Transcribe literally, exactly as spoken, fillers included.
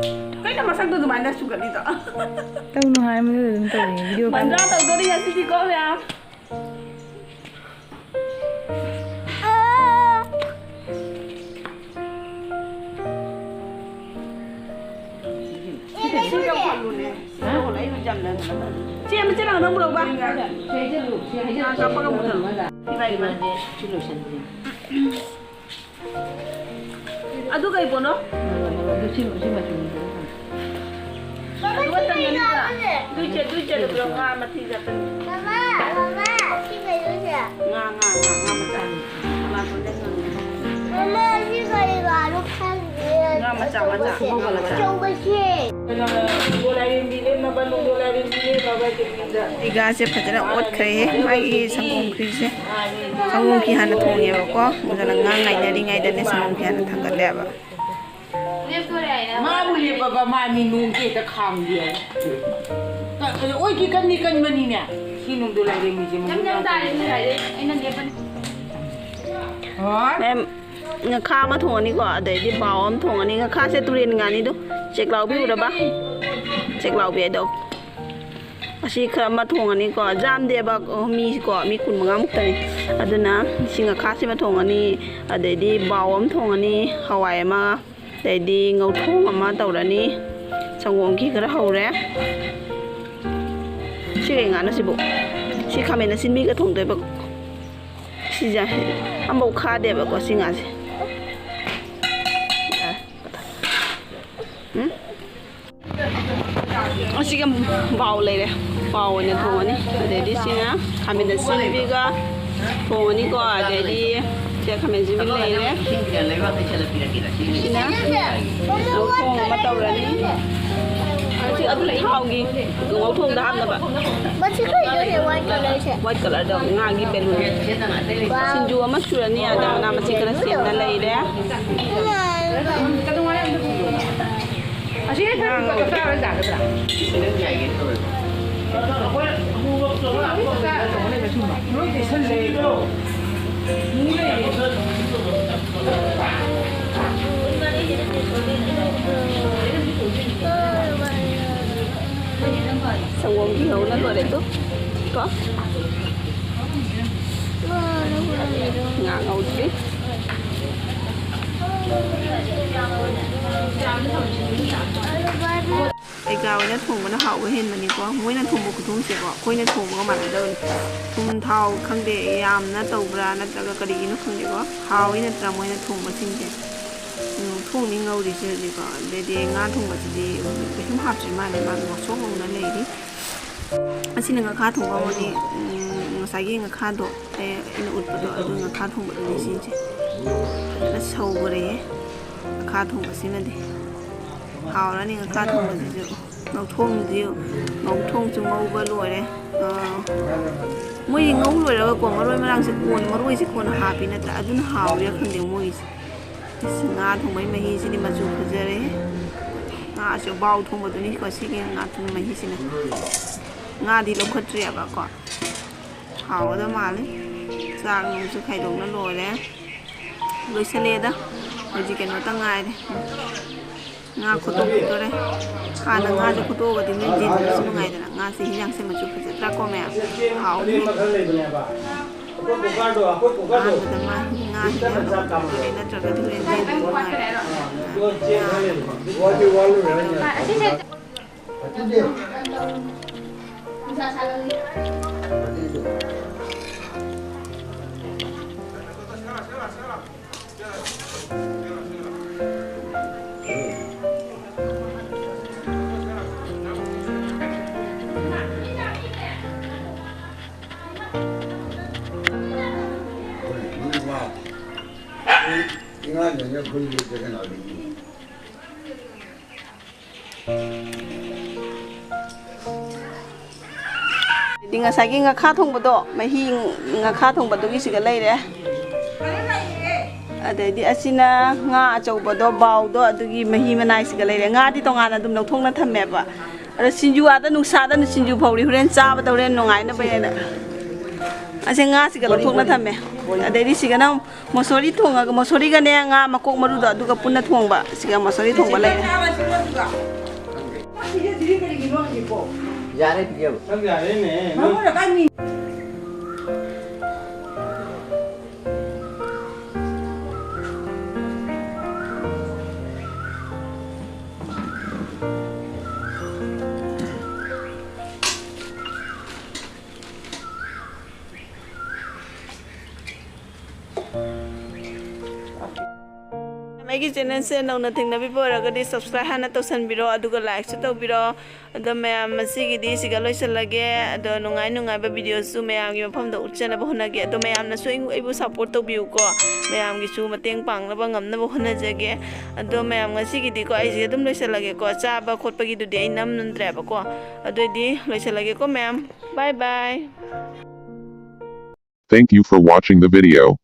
ꯀꯩꯅꯣ ꯃꯁꯛꯇꯣ ꯑꯗꯨꯃꯥꯏꯅ ꯁꯨꯒꯠꯂꯤꯗꯣ? ꯇꯧꯅꯨ ꯍꯥꯏꯕꯗꯨꯗ ꯑꯗꯨꯝ ꯇꯧꯔꯤꯅꯦ, ꯚꯤꯗꯤꯑꯣ ꯃꯟꯗ꯭ꯔꯥ ꯇꯧꯗꯣꯔꯤ ꯉꯁꯤꯗꯤꯀꯣ ꯃꯌꯥꯝ꯫ ꯁꯤ ꯂꯧꯈꯠꯂꯨꯅꯦ꯫ ꯁꯤ ꯂꯧꯈꯠꯂꯨ꯫ ꯑꯩ ꯍꯧꯖꯤꯛ ꯌꯥꯝ ꯂꯩꯔꯝꯒꯗꯕꯅꯤ꯫ ꯆꯦ, ꯑꯃ ꯆꯦ ꯂꯥꯡꯗ ꯑꯃꯨꯛ ꯂꯧꯕ꯫ ꯁꯤ ꯍꯩꯖꯜꯂꯨ, ꯁꯤ ꯍꯩꯖꯜꯂꯨ꯫ ꯉꯥ ꯀꯥꯞꯄꯒ ꯃꯨꯊꯠꯂꯨ꯫ ꯏꯕꯥꯏ, ꯏꯕꯥꯏ꯫ ꯁꯤ ꯂꯣꯏꯁꯟꯁꯦ꯫ ꯑꯗꯨ ꯀꯩ ꯄꯣꯠꯅꯣ? ꯑꯗꯨ ꯁꯤ, ꯁꯤ ꯃꯆꯨꯅꯤ꯫ ꯑꯗꯨꯒ ꯇꯪꯒꯅꯤꯗ꯫ ꯑꯗꯨꯏ ꯆꯦ, ꯑꯗꯨꯏ ꯆꯦ, ꯑꯗꯨ ꯉꯥ ꯃꯊꯤ ꯆꯠꯄꯅꯤ꯫ ꯃꯃꯥ, ꯃꯃꯥ, ꯁꯤ ꯀꯩꯅꯣꯁꯦ? ꯉꯥ, ꯉꯥ, ꯉꯥ, ꯉꯥ ꯃꯆꯥ꯫ ꯃꯃꯥ, ꯁꯤ ꯀꯔꯤ ꯉꯥꯅꯣ ꯈꯪꯗꯦ꯫ ꯉꯥ ꯃꯆꯥ, ꯃꯆꯥ, ꯉꯥ ꯃꯆꯥ꯫ ꯑꯆꯧꯕꯁꯦ꯫ ꯀꯩꯅꯣ, ꯅꯣꯡꯗꯣ ꯂꯥꯏꯔꯦꯝꯕꯤ ꯂꯦꯝꯅꯕ, ꯅꯣꯡꯗꯣ ꯂꯥꯏꯔꯦꯝꯕꯤ ꯂꯦꯝꯅꯕ, ꯀꯩꯅꯣꯗ꯫ ꯐꯤꯒꯥꯁꯦ ꯐꯖꯅ ꯑꯣꯠꯈ꯭ꯔꯦ, ꯃꯥꯒꯤ ꯁꯪꯒꯣꯝ ꯈ꯭ꯔꯤꯁꯦ꯫ ꯁꯪꯒꯣꯝ ꯈꯤ ꯍꯥꯟꯅ ꯊꯣꯡꯉꯦꯕꯀꯣ, ꯑꯗꯨꯅ ꯉꯥ ꯉꯥꯏꯅꯔꯤꯉꯩꯗꯅꯦ ꯁꯪꯒꯣꯝ ꯈꯤ ꯍꯥꯟꯅ ꯊꯥꯡꯒꯠꯂꯦꯕ꯫ ꯃꯥꯕꯨ ꯂꯦꯞꯄꯕ ꯃꯥꯅꯤ ꯅꯣꯡꯁꯦ ꯍꯦꯛꯇ ꯈꯥꯝꯒꯦ꯫ ꯀ-, ꯑꯣꯏꯒꯤ ꯀꯟꯅꯤ ꯀꯟꯕꯅꯤꯅꯦ꯫ ꯁꯤ ꯅꯣꯡꯗꯣ ꯂꯥꯏꯔꯦꯝꯕꯤꯁꯦ ꯃꯒꯨꯟ ꯌꯥꯝ ꯀꯟꯕꯅꯤ꯫ ꯍꯣꯏ꯫ ꯃꯦꯝ, ꯉꯈꯥ ꯑꯃ ꯊꯣꯡꯉꯅꯤꯀꯣ, ꯑꯗꯩꯗꯤ ꯕꯥꯎ ꯑꯃ ꯊꯣꯡꯉꯅꯤ꯫ ꯉꯈꯥꯁꯦ ꯇꯨꯔꯦꯟ ꯉꯥꯅꯤꯗꯣ, ꯆꯦꯛꯂꯥꯎꯕꯤ ꯎꯔꯕ? ꯆꯦꯛꯂꯥꯎꯕꯤ ꯍꯥꯏꯗꯣ꯫ ꯑꯁꯤ ꯈꯔ ꯑꯃ ꯊꯣꯡꯉꯅꯤꯀꯣ, ꯌꯥꯝꯗꯦꯕ, ꯃꯤꯀꯣ, ꯃꯤ ꯀꯨꯟꯃꯉꯥ ꯃꯨꯛꯇꯅꯤ꯫ ꯑꯗꯨꯅ ꯁꯤ ꯉꯈꯥꯁꯤꯃ ꯊꯣꯡꯉꯅꯤ, ꯑꯗꯩꯗꯤ ꯕꯥꯎ ꯑꯃ ꯊꯣꯡꯉꯅꯤ, ꯍꯋꯥꯏ ꯑꯃ, ꯑꯗꯩꯗꯤ ꯉꯧꯊꯣꯡ ꯑꯃ ꯇꯧꯔꯅꯤ, ꯁꯪꯒꯣꯝ ꯈꯤ ꯈꯔ ꯍꯧꯔꯦ꯫ ꯁꯤ ꯀꯩ ꯉꯥꯅꯣ ꯁꯤꯕꯨ? ꯁꯤ ꯈꯥꯃꯦꯟ ꯑꯁꯤꯟꯕꯤꯒ ꯊꯣꯡꯗꯣꯏꯕ꯫ ꯁꯤꯁꯦ ꯑꯝꯐꯥꯎ ꯈꯥꯗꯦꯕꯀꯣ ꯁꯤ ꯉꯥꯁꯦ꯫ ꯎꯝ? ꯑꯁꯤꯒ ꯕꯥꯎ ꯂꯩꯔꯦ꯫ ꯕꯥꯎ ꯑꯣꯏꯅ ꯊꯣꯡꯉꯅꯤ꯫ ꯑꯗꯩꯗꯤ ꯁꯤꯅ ꯈꯥꯃꯦꯟ ꯑꯁꯤꯟꯕꯤꯒ ꯊꯣꯡꯉꯅꯤꯀꯣ꯫ ꯑꯗꯩꯗꯤ ꯁꯤꯗ ꯈꯥꯃꯦꯟ ꯑꯁꯤꯟꯕꯤ ꯂꯩꯔꯦ꯫ ꯁꯤꯅ ꯉꯧꯊꯣꯡ ꯑꯃ ꯇꯧꯔꯅꯤ꯫ ꯑꯗꯨ ꯊꯥꯎꯒꯤ ꯉꯧꯊꯣꯡꯗ ꯍꯥꯞꯅꯕ꯫ ꯃꯁꯤ ꯀꯩꯅꯣꯅꯦ, white colourꯁꯦ? White colourꯗꯣ ꯉꯥꯒꯤ balloon꯫ ꯋꯥꯎ꯫ ꯁꯤꯡꯖꯨ ꯑꯃ ꯁꯨꯔꯅꯤ, ꯑꯗ ꯃꯅꯥ ꯃꯁꯤꯡ ꯈꯔ ꯁꯦꯝꯅ ꯂꯩꯔꯦ꯫ ꯑꯁꯤ ꯉꯥ ꯉꯧ-, ꯁꯪꯒꯣꯝ ꯀꯤꯍꯧꯅ ꯂꯣꯏꯔꯦ ꯇꯨ꯫ ꯀꯣ? ꯉꯥ ꯉꯧꯗ꯭ꯔꯤ꯫ ꯑꯩꯒ ꯑꯣꯏꯅ ꯊꯣꯡꯕꯅ ꯍꯥꯎꯕ ꯍꯦꯟꯕꯅꯤꯀꯣ꯫ ꯃꯣꯏꯅ ꯊꯣꯡꯕ ꯈꯨꯊꯣꯡꯁꯦꯀꯣ, ꯑꯩꯈꯣꯏꯅ ꯊꯣꯡꯕꯒ ꯃꯥꯟꯅꯗꯕꯅꯤ꯫ ꯊꯨꯝ ꯊꯥꯎ ꯈꯪꯗꯦ, ꯌꯥꯝꯅ ꯇꯧꯕ꯭ꯔꯥ ꯅꯠꯇ꯭ꯔꯒ ꯀꯔꯤꯒꯤꯅꯣ ꯈꯪꯗꯦꯀꯣ, ꯍꯥꯎꯋꯤ ꯅꯠꯇ꯭ꯔꯥ ꯃꯣꯏꯅ ꯊꯣꯡꯕꯁꯤꯡꯁꯦ꯫ ꯎꯝ, ꯊꯣꯡꯅꯤ ꯉꯧꯔꯤꯁꯦ ꯍꯧꯖꯤꯛꯀꯣ꯫ ꯑꯗꯩꯗꯤ ꯉꯥ ꯊꯣꯡꯕꯁꯤꯗꯤ ꯀꯩꯁꯨꯝ ꯍꯥꯞꯇ꯭ꯔꯤ ꯃꯥꯜꯂꯦ, ꯃꯥ ꯉꯧꯁꯣꯛ ꯉꯧꯅ ꯂꯩꯔꯤ꯫ ꯑꯁꯤꯅ ꯉꯥꯈꯥ ꯊꯣꯡꯕ ꯑꯃꯅꯤ꯫ ꯎꯝ, ꯉꯁꯥꯏꯒꯤ ꯉꯥꯈꯥꯗꯣ ꯑꯩ, ꯑꯩꯅ ꯎꯠꯄꯗꯣ, ꯑꯗꯨ ꯉꯥꯈꯥ ꯊꯣꯡꯕꯗꯨꯅꯤ ꯁꯤꯁꯦ꯫ ꯐꯖꯅ ꯁꯧꯈ꯭ꯔꯦꯍꯦ ꯉꯥꯈꯥ ꯊꯣꯡꯕꯁꯤꯃꯗꯤ꯫ ꯍꯥꯎꯔꯅꯤ ꯉꯥꯈꯥ ꯊꯣꯡꯕꯁꯤꯁꯨ꯫ ꯉꯧꯊꯣꯡꯗꯨꯗꯤ, ꯉꯧꯊꯣꯡꯁꯨ ꯉꯧꯕ ꯂꯣꯏꯔꯦ꯫ ꯑꯥ, ꯃꯣꯏ ꯉꯧ ꯂꯣꯏꯔꯒꯀꯣ, ꯃꯔꯣꯏ ꯃꯔꯥꯡꯁꯦ ꯀꯣꯟ, ꯃꯔꯣꯏꯁꯦ ꯀꯣꯟꯅ ꯍꯥꯞꯄꯤ ꯅꯠꯇ꯭ꯔꯥ? ꯑꯗꯨꯅ ꯍꯥꯎꯔꯤꯔꯥ ꯈꯪꯗꯦ ꯃꯣꯏꯒꯤꯁꯦ꯫ ꯑꯁ, ꯉꯥ ꯊꯣꯡꯕꯩ ꯃꯍꯤꯁꯤꯗꯤ ꯃꯆꯨ ꯐꯖꯔꯦ꯫ ꯉꯥꯁꯦ ꯕꯥꯎ ꯊꯣꯡꯕꯗꯨꯅꯤꯀꯣ ꯁꯤꯒꯤ ꯉꯥ ꯊꯣꯡꯕ ꯃꯍꯤꯁꯤꯅ꯫ ꯉꯥꯗꯤ ꯂꯧꯈꯠꯇ꯭ꯔꯤꯑꯕꯀꯣ꯫ ꯍꯥꯎꯒꯗꯕ ꯃꯥꯜꯂꯤ꯫ ꯆꯥꯛ ꯅꯨꯡꯁꯨ ꯈꯥꯏꯗꯣꯛꯅ ꯂꯣꯏꯔꯦ꯫ ꯂꯣꯏꯁꯜꯂꯦꯗ꯫ ꯍꯧꯖꯤꯛ ꯀꯩꯅꯣꯇ ꯉꯥꯏꯔꯦ꯫ ꯉꯥ ꯈꯣꯠꯇꯣꯛꯈꯤꯗꯣꯔꯦ꯫ ꯍꯥꯟꯅ ꯉꯥꯁꯦ ꯈꯣꯠꯇꯣꯛꯑꯒꯗꯤ ꯅꯣꯏ ꯌꯦꯟꯕꯁꯨ ꯅꯨꯡꯉꯥꯏꯗꯅ꯫ ꯉꯥꯁꯦ ꯍꯤꯟꯖꯥꯡꯁꯦ ꯃꯆꯨ ꯐꯖꯗ꯭ꯔꯥꯀꯣ ꯃꯌꯥꯝ? ꯍꯥꯎꯅꯤ꯫ ꯑꯍꯥꯟꯕꯗ ꯃꯥ ꯉꯥ ꯍꯤꯟꯖꯥꯡ ꯈꯣꯠꯇꯣꯛꯈꯤꯗꯣꯔꯦ, ꯅꯠꯇ꯭ꯔꯒꯗꯤ ꯍꯣꯔꯦꯟ ꯌꯦꯟꯕ ꯅꯨꯡꯉꯥꯏꯔꯣꯏ꯫ ꯉꯥ ꯍꯥꯟꯅ ꯈꯣꯠꯇꯣꯛꯑꯒ ꯑꯗꯩꯗꯤ ꯉꯁꯥꯏꯒꯤ ꯉꯥꯈꯥ ꯊꯣꯡꯕꯗꯣ, ꯃꯍꯤ ꯉꯥꯈꯥ ꯊꯣꯡꯕꯗꯨꯒꯤꯁꯤꯒ ꯂꯩꯔꯦ꯫ ꯑꯗꯩꯗꯤ ꯑꯁꯤꯅ ꯉꯥ ꯑꯆꯧꯕꯗꯣ, ꯕꯥꯎꯗꯣ, ꯑꯗꯨꯒꯤ ꯃꯍꯤ ꯃꯅꯥꯏꯁꯤꯒ ꯂꯩꯔꯦ꯫ ꯉꯥꯗꯤ ꯇꯣꯉꯥꯟꯅ ꯑꯗꯨꯝ ꯂꯧꯊꯣꯛꯅ ꯊꯝꯃꯦꯕ꯫ ꯑꯗꯣ ꯁꯤꯡꯖꯨ ꯑꯥꯗ ꯅꯨꯡꯁꯥꯗ ꯁꯤꯡꯖꯨ ꯐꯧꯔꯤ, ꯍꯣꯔꯦꯟ ꯆꯥꯕꯗ ꯍꯣꯔꯦꯟ ꯅꯨꯡꯉꯥꯏꯅꯕꯅꯦꯅ꯫ ꯑꯁꯦ ꯉꯥꯁꯤꯒ ꯂꯧꯊꯣꯛꯅ ꯊꯝꯃꯦ꯫ ꯑꯗꯩꯗꯤ ꯁꯤꯒꯅ ꯃꯣꯁꯣꯔꯤ ꯊꯣꯡꯉꯒ, ꯃꯣꯁꯣꯔꯤꯒꯅꯦ ꯉꯥ ꯃꯀꯣꯛ ꯃꯔꯨꯗꯣ ꯑꯗꯨꯒ ꯄꯨꯟꯅ ꯊꯣꯡꯕ꯫ ꯁꯤꯒ ꯃꯣꯁꯣꯔꯤ ꯊꯣꯡꯕ ꯂꯩꯔꯦ꯫ ꯌꯥꯔꯦ, ꯄꯤꯖꯕ꯫ ꯑꯩꯒꯤ ꯆꯦꯅꯦꯜꯁꯦ ꯅꯧꯅ ꯊꯦꯡꯅꯕꯤꯕ ꯑꯣꯏꯔꯒꯗꯤ subscribe ꯍꯥꯟꯅ ꯇꯧꯁꯟꯕꯤꯔꯣ, ꯑꯗꯨꯒ like ꯁꯨ ꯇꯧꯕꯤꯔꯣ꯫ ꯑꯗꯣ ꯃꯌꯥꯝ, ꯉꯁꯤꯒꯤꯗꯤ ꯁꯤꯒ ꯂꯣꯏꯁꯤꯜꯂꯒꯦ꯫ ꯑꯗꯣ ꯅꯨꯡꯉꯥꯏ ꯅꯨꯡꯉꯥꯏꯕ videoꯁꯨ ꯃꯌꯥꯝꯒꯤ ꯃꯐꯝꯗ ꯎꯠꯆꯅꯕ ꯍꯣꯠꯅꯒꯦ꯫ ꯑꯗꯣ ꯃꯌꯥꯝꯅꯁꯨ ꯑꯩꯕꯨ, ꯑꯩꯕꯨ support ꯇꯧꯕꯤꯌꯨꯀꯣ꯫ ꯃꯌꯥꯝꯒꯤꯁꯨ ꯃꯇꯦꯡ ꯄꯥꯡꯅꯕ ꯉꯝꯅꯕ ꯍꯣꯠꯅꯖꯒꯦ꯫ ꯑꯗꯣ ꯃꯌꯥꯝ, ꯉꯁꯤꯒꯤꯗꯤꯀꯣ ꯑꯩꯁꯦ ꯑꯗꯨꯝ ꯂꯣꯏꯁꯤꯜꯂꯒꯦꯀꯣ꯫ ꯆꯥꯕ ꯈꯣꯠꯄꯒꯤꯗꯨꯗꯤ ꯑꯩ ꯅꯝꯗ꯭ꯔꯦꯕꯀꯣ꯫ ꯑꯗꯨꯑꯣꯏꯗꯤ ꯂꯣꯏꯁꯤꯜꯂꯒꯦꯀꯣ ꯃꯌꯥꯝ꯫ Bye bye꯫ Thank you for watching the video.